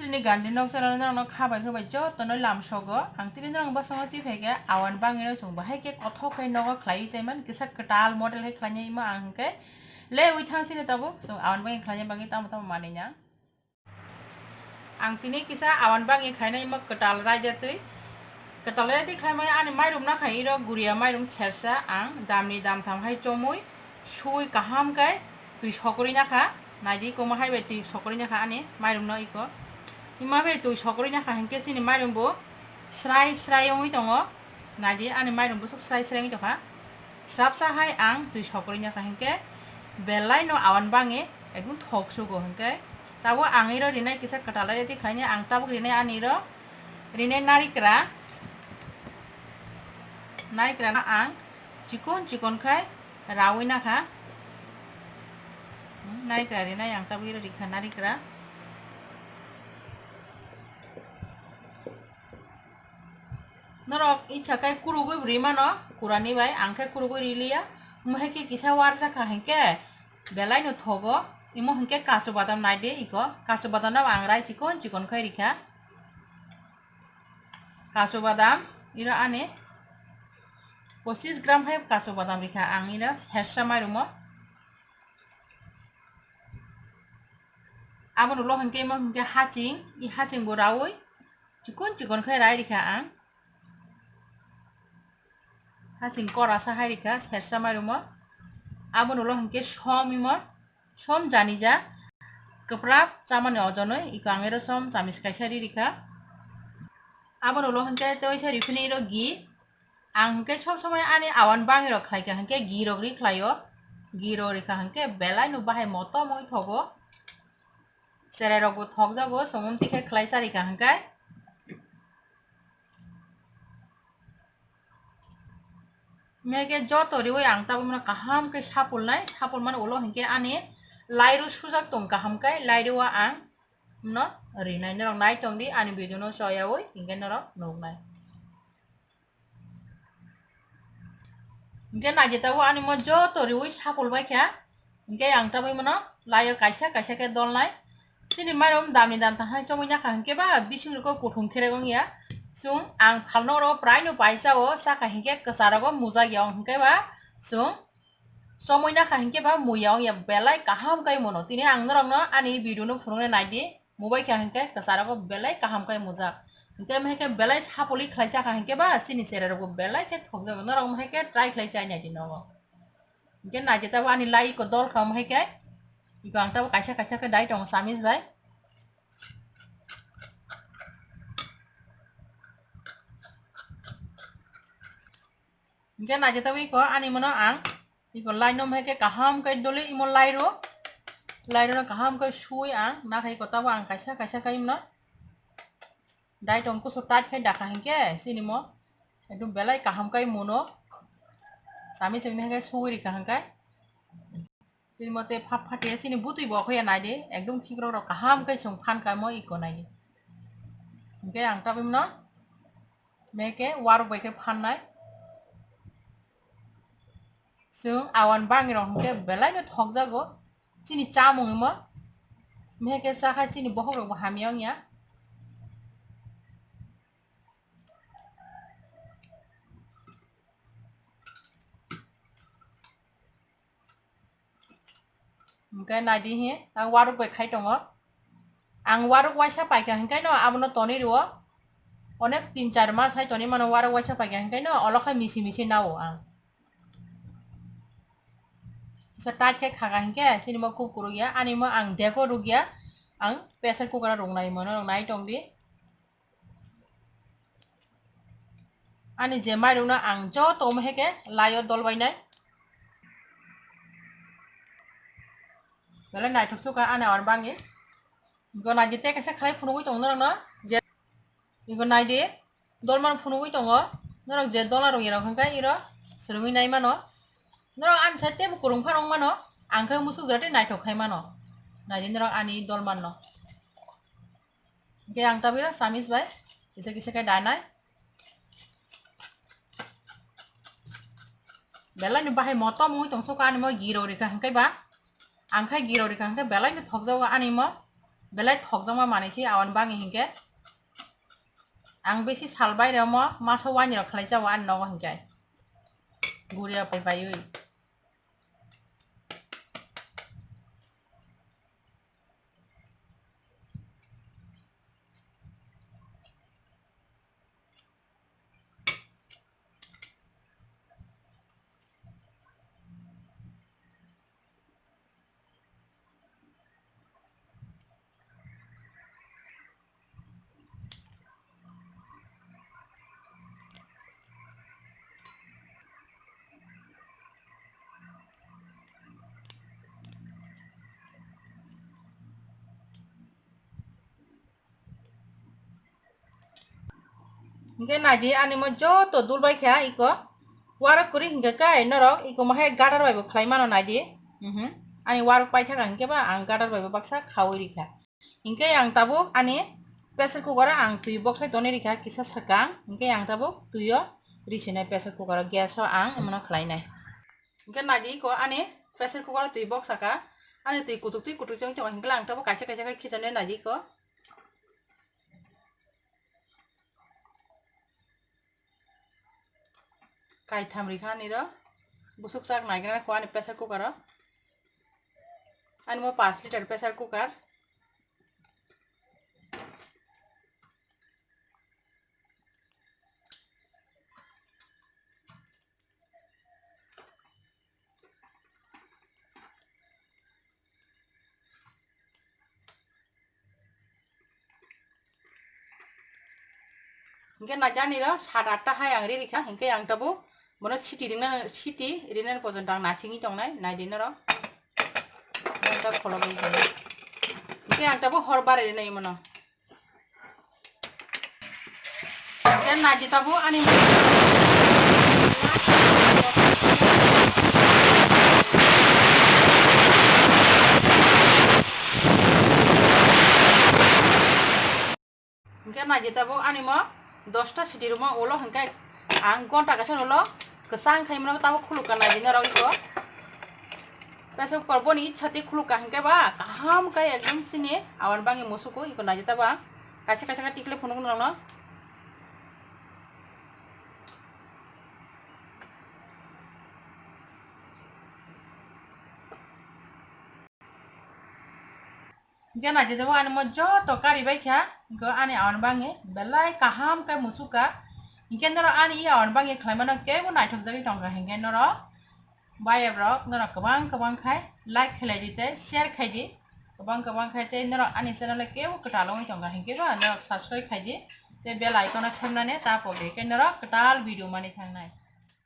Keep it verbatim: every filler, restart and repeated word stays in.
Chini gandhi nok channel no kha bai khe bai joto no lam sogo. Ang tini norok bwskango twi phai khe awan bangwi no chwng bahai khe kothok khe nogo khlaiwi chaiman kisa kwtal model khe khlainai imo ang hwnkhe le ui thang sini tabuk chwng awan bangwi khlaina bagwi tamo tamo manwi nang. Ang tini kisa awan bangwi khlainai imo kwtal raida twi. Kwtal raida twi khlaimani ani mairum nakha iro guria mairum sersa ang damni damtham hai chomwi sui kaham khe twi sokrwi nakha. Naidi komo hai bai twi sokrwi nakha ani mairum no iko. Ima bai twi sokrwi nakha hinkhe chini mairum bo srai srai wngwi tongo. Naidi ani mairum bwswk srai srai wngwi tongkha. Srapsa hai ang twi sokrwi nakha hinkhe belai no awan bangwi ekdum thok sugo hinkhe tabuk ang iro rinai kisa kwtal raida twi khlainai ang tabuk rinai ani iro rinai narikra narikra no ang chikon chikon khai rawi nakha. Narikra rinai ang tabuk iro rikha narikra. Norok icha khe kurugwi bo ri mano, kurani bai ang khe kurugwi riliya. Omo hai khe kisa warjakha hinkhe belai no thogo. Imo hinkhe kasu badam naidi iko, kasu badam no ang rai chikon chikon khai rikha. Kasu badam iro ani pochis gram hai kasu badam rikha ang iro sersa mairumo. Aboni ulo hinkhe imo hinkhe haching, i haching bo rawi chikon chikon khai rai rikha ang. Haching kora sa hai rikha sersa mairumo. Aboni ulo hinkhe som imo, som janija kwprap chamani ojonoi iko ang iro som chamis kaisa ri rikha. Aboni ulo hinkhe teisa rifini iro gi. Ang hinkhe sob somoi ani awan bangwi rok khlaikha hinkhe gi rok ri khlaio. Gi rok rikha hinkhe belai no bahai motom wngwi thogo. Cherai rok bo thokjago, chwng umtwi khe khlai charikha hwnkhe. Mege joto riwi ang tabuk mano kaham khe sapulnai, sapul mani ulo hinkhe ani lairu sujak tong kaham khe lairu o ang no rinai, norok nai tongdi ani video no choyawi hinkhe norok nuknai. Hinkhe naidi tabuk ani mo joto riwi sapul baikha. Hinkhe ang tabuk mano laio kaisa kaisa khe dolnai. Chini mairum damni dam tangha chomui nakha hinkhe ba bising rokgo kuthung kherek wngya. Chwng ang phalno oro prai no paisa o chakha hinkhe kwcharo go mujak ya hinkhe ba chwng chomui nakha hinkhe ba muya wngya belai kaham khe mono. Tini ang norokno ani video no phunuknai naidi. Mubai kha hinkhe kwcharo go belai kaham khe mujak. Hinkhe mehekhe belai sapuli khlai chakha hinkhe ba chini cherai rok bo belai khe thokjago. Norok mehekhe try khlai chai naidi nogo. Hinkhe naidi tabuk ani lai iko dol kha mehekhe. Iko ang tabuk kaisa kaisa khe dai tongo samis bai. Hinkhe naidi tabuk iko ani mano ang iko lai no mehekhe kaham khe doli imo lai ro. Lai ro no kaham khe sui ang nakha iko tabuk ang kaisa kaisa khe imo no. Dai tong kusu tight khai dakha hinkhe chini mo ekdom belai kaham khai muno. Sami sami hinkhe sugwi rikha hinkhe chini mo tei phap phatiya chini butwi bo khoya naidi ekdom khikrok rok kaham khai chwng phan kha mo iko naidi. Hinkhe ang tabwi mano meke warok bai khe phannai chwng awan bangwi rok hinkhe belai no thokjago. Chini chamung imo. Mehekhe chakhai chini bokhok rokbo hamya wngya. Hinkhe naidi hi, ang warok bai khai tongo. Ang warok waisa paikha hinkhe no abono tonwi rwo. Onek tin char mas hai tonwi mano warok waisa paikha hinkhe no olo khai misi misi nao ang. Kisa tight khe khaga hinkhe chini mo kuk kuruk ya, ani mo ang dego ruk ya, ang pressure cooker o ruk nai mano rok nai tong di. Ani je mairung no ang joto omo heke lai o dol bai nai. Belai naithok suka ani awan bangwi. Go naidi tei kaisa khlai phunugwi tongo norok no je. Igo naidi, dolman phunugwi tongo. Norok je dola rwngya rok hwnkhe iro swrwngwi nai mano. Norok ani side teibo kwrwng phano wng mano, ang khe musuk jora tei naithok khai mano. Naidi norok ani dolman no. Hwnkhe ang tabira samis bai kisa kisa khe danai. Belai ni bahai motom wngwi tong sokha ani mo girok rikha hwnkhe ba. Ang khai girok rikha hwnkhe belai no thokjago ani mo. belai thokjakma manwi se, aboni bagwi hinkhe ang bisi sal baire omo maso wainwi rok khlai jao ani nogo hinkhe guria pai paiwi. Hinkhe naidi, ani mo joto dul bai kha iko warok kwrwi hinkhe kai norok iko mo hai gatar bai bo khlai mano naidi. Mhm. Ani warok pai thaka hinkhe ba ang gatar bai bo baksa khaui rikha. Hinkhe ang tabuk ani pressure cooker o ang twi boksai tonwi rikha kisa swkang. Hinkhe ang tabuk twi o risinai pressure cooker o, gas o ang emono khlainai. Hinkhe naidi iko ani pressure cooker o twi boksaka. Ani twi kutuk twi kutuk tong tong hinkhe ang tabuk kaisa kaisa khe khichonwi naidi iko. Kaitham rikha ani ro. Busuk chak naigra kho ani pressure cooker o. Ani mo paanch liter pressure cooker. Hinkhe naidi ani ro sat atta hai ang ri rikha, hinkhe ang tabuk bono siti rinani, siti rinani pojonto ang nasingwi tongnai, naidi norok. Ang tabuk kholobwi tongnai. Hinkhe ang tabuk hor barai rinai mono. Hinkhe naidi tabuk ani Hinkhe naidi tabuk ani mo dosta siti rwma ulo hinkhe ang gonta kaisa ulo kwchang khai mano tabuk khulukha naidi norok iko. Pressure cooker boni ichha twi khulukha hinkhe ba kaham khe ekdom chini aboni bagwi musuku iko naidi tabuk ang kaisa kaisa khe tikle phunuk norokno. Hinkhe naidi tabuk ani mo joto kari bai kha, hinkhe ani aboni bagwi belai kaham khe musukkha. Hinkhe norok ani i aboni bagwi khlaimano kebo naithokjagwi tongkha, hinkhe norok bayap rok norok kwbang kwbang khai like khlai di tei share khai di, kwbang kwbang khai tei norok ani channel o kebo kwtal wngwi tongkha, hinkhe ba norok subscribe khai di tei bell icon o semnani ta pok di, hinkhe norok kwtal video mani thangnai.